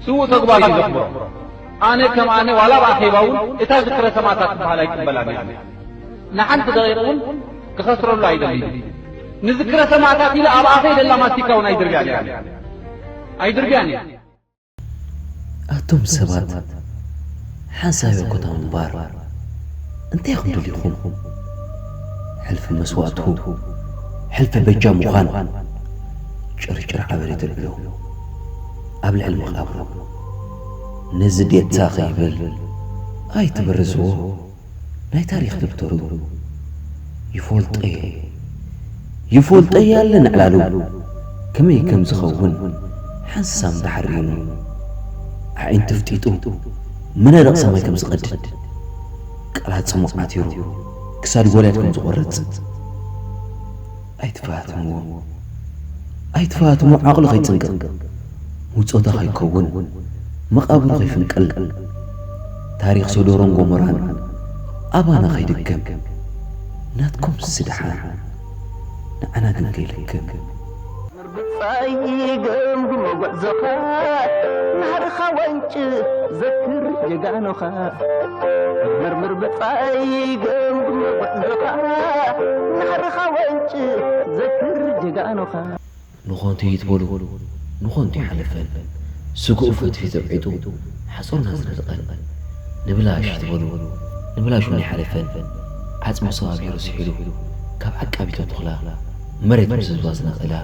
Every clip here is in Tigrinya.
ስዉእ ተግባር እዩ ዘኽብሮ። ኣነ ከም ኣነ ዋላ ኣብ ኣኼባ እውን እታ ዝክረ ሰማእታት ትበሃል ኣይቅበላን እየ። ንሓንቲ ደቂቕ እውን ክኸስረሉ ኣይደልን። ንዝክረ ሰማእታት ኢለ ኣብ ኣፈይ ደላ ማስቲካ እውን ኣይድርብያን እየ። ኣይድርብያን እየ። ኣቱም ሰባት ሓንሳብ ህይወት ምንባር እንታይ ኢኹም ደሊኹም? ሕልፊ መስዋእቱ፣ ሕልፊ በጃ ምዃን ጭርጭር ዓበሪ ተልዕሎ ኣብ ልዕሊ መቓብሩ ነዚ ዴታ ከይብል ኣይትበርዝዎ። ናይ ታሪኽ ደብተሩ ይፈልጦ እየ ይፈልጦ እየ ኣለ ንዕላሉ ከመይ ከም ዝኸውን ሓንሳም ተሓሪኑ ኣዒንቱ ፍጢጡ መነደቕ ሰማይ ከም ዝቐድድ ቃላት ጽሙቕ ዓቲሩ ክሳድ ጎልያድ ከም ዝቖርጽ ኣይትፈታትንዎ ኣይትፈታትንዎ ዓቕሉ ከይጽንቅቕ ውጾታ ከይከውን መቓብሩ ከይፍንቀል ታሪኽ ሶዶሮን ጎሞራን ኣባና ከይድገም ናትኩም ስድሓን ንዓና ግን ከይልክም። ብጻይ ገምግሞ ጉዕዞኻ ናህርኻ ወንጭ ዘክር ጀጋኖኻ መርምር ብጻይ ገምግሞ ጉዕዞኻ ናህርኻ ወንጭ ዘክር ጀጋኖኻ ንኾንቱ ይትበሉ ንኾንቱ ይሓልፈን ስግኡ ፈትፊ ተብዒጡ ሓጾርና ዝነድቐን ንብላሽ ይትበሉ ንብላሽ እውን ይሓልፈን ዓጽሙ ሰባቢሩ ስሒሉ ካብ ዓቃቢቶ ተኽላ መሬት ምስዝባ ዝነቐላ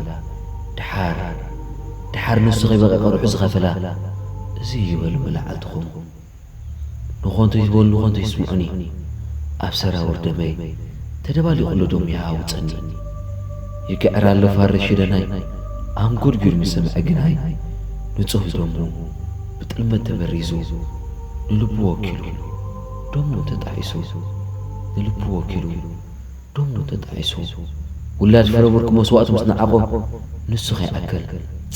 ድሓር ድሓር ንሱ ከይበቐቐ ርሑ ዝኸፈላ እዚ ይበሉ መላዓልትኹም ንኾንቱ ይትበሉ ንኾንቱ ይስምዑኒ ኣብ ሰራውር ደመይ ተደባሊቑ ኣሎ ዶም ይሃውፀኒ ይግዕር ኣሎ ፋርስ ሽደናይ ኣንጎድጒድ ምስ ሰምዐ ግናይ ንጹህ ደሙ ብጥልመት ተበሪዙ ንልቡ ወኪሉ ደሙ ተጣዒሱ ንልቡ ወኪሉ ደሙ ተጣዒሱ ውላድ ፍረ ብርኪ መስዋእቱ ምስ ነዓቖ ንሱ ከይኣክል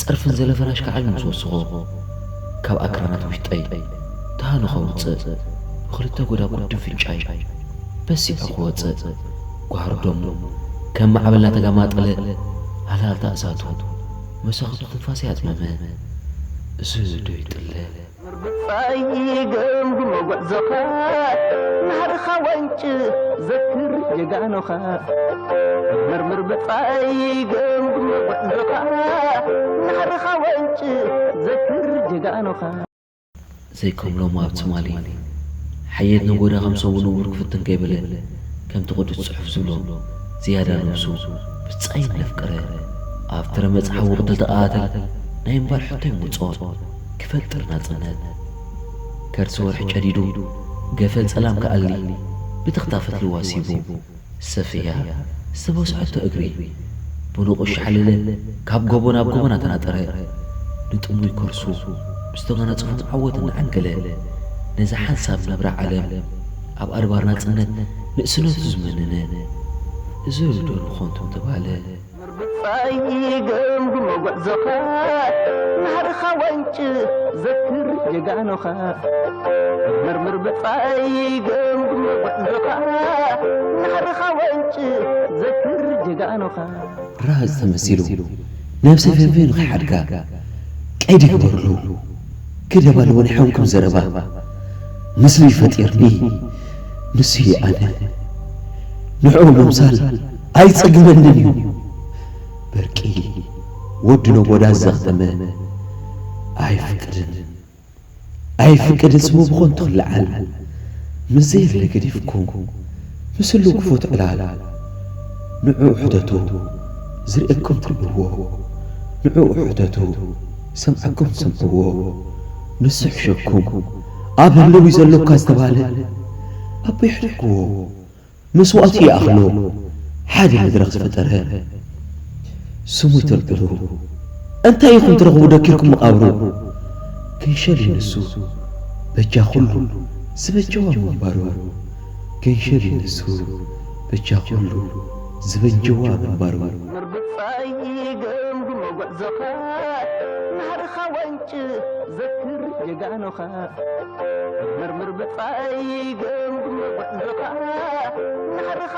ጸርፍን ዘለፈን ኣሽካዕል ምስ ወስኾ ካብ ኣክራናት ውሽጠይ ተሃኑ ከውጽእ ብኽልተ ጎዳ ቅዱም ፍንጫይ በሲዑ ክወጽእ ጓህሪ ደሙ ከም ማዕበል እናተጋማጠለ ሃልሃልታ እሳቱ መሳኹቲ ትንፋሰይ ኣጽመመ እዚ ዶ ይጥለ። ምርብጻይ ገምግሞ ጉዕዞኻ ናህርኻ ወንጭ ዘክር ጀጋኖኻ መርምር ብጻይ ገምግሞ ጉዕዞኻ ናህርኻ ወንጭ ዘክር ጀጋኖኻ ዘይከም ሎሚ ኣብ ትማሊ ሓየት ነጎዳ ከም ሰሙ ንቡር ክፍትን ከይበለ ከምቲ ቅዱስ ጽሑፍ ዝብሎ ዝያዳ ነብሱ ብጻይ እናፍቀረ ኣብቲ ረመጽ ሓዊ ክተተኣተል ናይ እምባል ሕቶ ይምጽኦ ክፈጥር ናጽነት ከርሲ ወርሒ ጨዲዱ ገፈል ጸላም ክኣሊ ብትኽታ ፈትሊ ዋሲቡ ሰፍያ ዝተበስሐቶ እግሪ ብንቑሽ ሓለለ ካብ ጎቦ ናብ ጎቦ እናተናጠረ ንጥሙይ ከርሱ ብዝተጎናጸፎም ዓወት እናዓንገለ ነዛ ሓንሳብ ነብራ ዓለም ኣብ ኣድባር ናጽነት ንእስነቱ ዝመነነ እዚ ዶ ንኾንቱ ምተባህለ። ምርብጻይ ገምግሞ ጉዕዞኻ ናህርኻ ወንጭ ዘክር ጀጋኖኻ መርምር ብጻይ ገምግሞ ጉዕዞኻ ናህርኻ ወንጭ ዘክር ጀጋኖኻ ራህጽ ተመሲሉ ነብሰ ፈንፈን ንኸይሓድጋ ቀይዲ ግበርሉ ገደብ ኣለዎ ናይ ሓውኩም ዘረባ ምስሉ ይፈጢርኒ ንሱ ኣነ ንዕኡ ምምሳል ኣይጸግመንን እዩ በርቂ ወዲ ነጎዳ ዘኽተመ ኣይፍቅድን ኣይፍቅድን ስሙ ብኾንቱ ክለዓል ምስ ዘየለ ገዲፍኩም ምስ ህልው ክፉት ዕላል ንዕኡ ሕተቱ ዝርእየኩም ትርእይዎ ንዕኡ ሕተቱ ዝሰምዓኩም ትሰምዕዎ ንሱ ይሕሸኩም ኣብ ህልው እዩ ዘሎካ ዝተባህለ ኣቦይ ሕደግዎ መስዋእቱ ይኣኽሎ ሓደ መድረኽ ዝፈጠረ ስሙ ተልዕሉ እንታይ ኢኹም ትረኽቡ ደኪርኩም መቓብሩ ክንሸል እዩ ንሱ በጃ ኩሉ ዝበጀዋ ምንባሩ ክንሸል እዩ ንሱ በጃ ኩሉ ዝበጀዋ ምንባሩ ምርብጻይ ገምግሞ ጉዕዞኻ ናህርኻ ወንጭ ዘክር ጀጋኖኻ መርምር ብጻይ ገምግሞ ጉዕዞኻ ናህርኻ